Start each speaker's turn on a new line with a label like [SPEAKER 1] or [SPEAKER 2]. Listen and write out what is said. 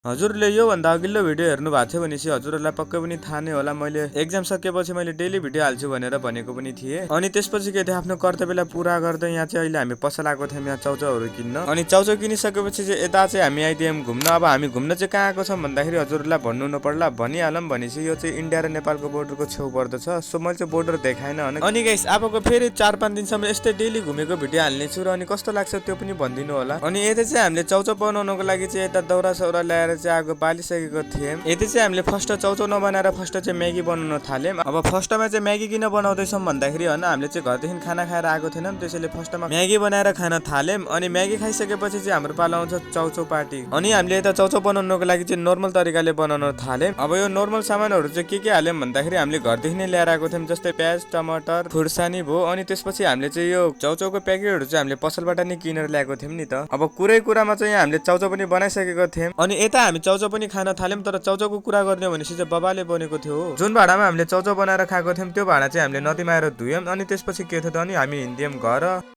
[SPEAKER 1] हजुरले यो भन्दा अघिल्लो भिडियो हेर्नु भएको थियो भनेपछि हजुरहरूलाई पक्कै पनि थाहा नै होला मैले एक्जाम सकेपछि मैले डेली भिडियो हाल्छु भनेर भनेको पनि थिएँ। अनि त्यसपछि के थियो आफ्नो कर्तव्यलाई पुरा गर्दै यहाँ चाहिँ अहिले हामी पसल आएको थियौँ यहाँ चाउचाउहरू किन्न। अनि चाउचाउ किनिसकेपछि चाहिँ यता चाहिँ हामी आइदियौँ घुम्न। अब हामी घुम्न चाहिँ कहाँ आएको छौँ भन्दाखेरि हजुरलाई भन्नु नपर्ला भनिहालौँ भनेपछि यो चाहिँ इन्डिया र नेपालको बोर्डरको छेउ पर्दछ। सो मैले चाहिँ बोर्डर देखाएन अनि गाइस अबको फेरि 4-5 दिनसम्म यस्तै डेली घुमेको भिडियो हाल्ने छु र अनि कस्तो लाग्छ त्यो पनि भनिदिनु होला। अनि यता चाहिँ हामीले चाउचाउ बनाउनको लागि चाहिँ यता दौरा सौरा ल्याएर चाहिँ आगो बालिसकेको थियौँ। यति चाहिँ हामीले फर्स्ट चाउचाउ नबनाएर फर्स्ट चाहिँ म्यागी बनाउन थाल्यौँ। अब फर्स्टमा चाहिँ म्यागी किन बनाउँदैछौँ भन्दाखेरि होइन हामीले चाहिँ घरदेखि खाना खाएर आएको थिएनौँ त्यसैले फर्स्टमा म्यागी बनाएर खान थाल्यौँ। अनि म्यागी खाइसकेपछि चाहिँ हाम्रो पालो आउँछ चाउचाउ पार्टी। अनि हामीले यता चाउचाउ बनाउनको लागि चाहिँ नर्मल तरिकाले बनाउन थाल्यौँ। अब यो नर्मल सामानहरू चाहिँ के हाल्यौँ भन्दाखेरि हामीले घरदेखि नै ल्याएर आएको थियौँ जस्तै प्याज टमाटर खुर्सानी भयो। अनि त्यसपछि हामीले चाहिँ यो चाउचाउको प्याकेटहरू चाहिँ हामीले पसलबाट नै किनेर ल्याएको थियौँ नि त। अब कुरामा चाहिँ हामीले चाउचाउ पनि बनाइसकेको थियौँ। अनि यता हामी चाउचाउ पनि खान थाल्यौँ। तर चाउचाउको कुरा गर्ने भनेपछि चाहिँ बबाले बनेको थियो जुन भाँडामा हामीले चाउचाउ बनाएर खाएको थियौँ त्यो भाँडा चाहिँ हामीले नदीमा आएर धुयौँ। अनि त्यसपछि के थियो त अनि हामी हिँड्यौँ घर।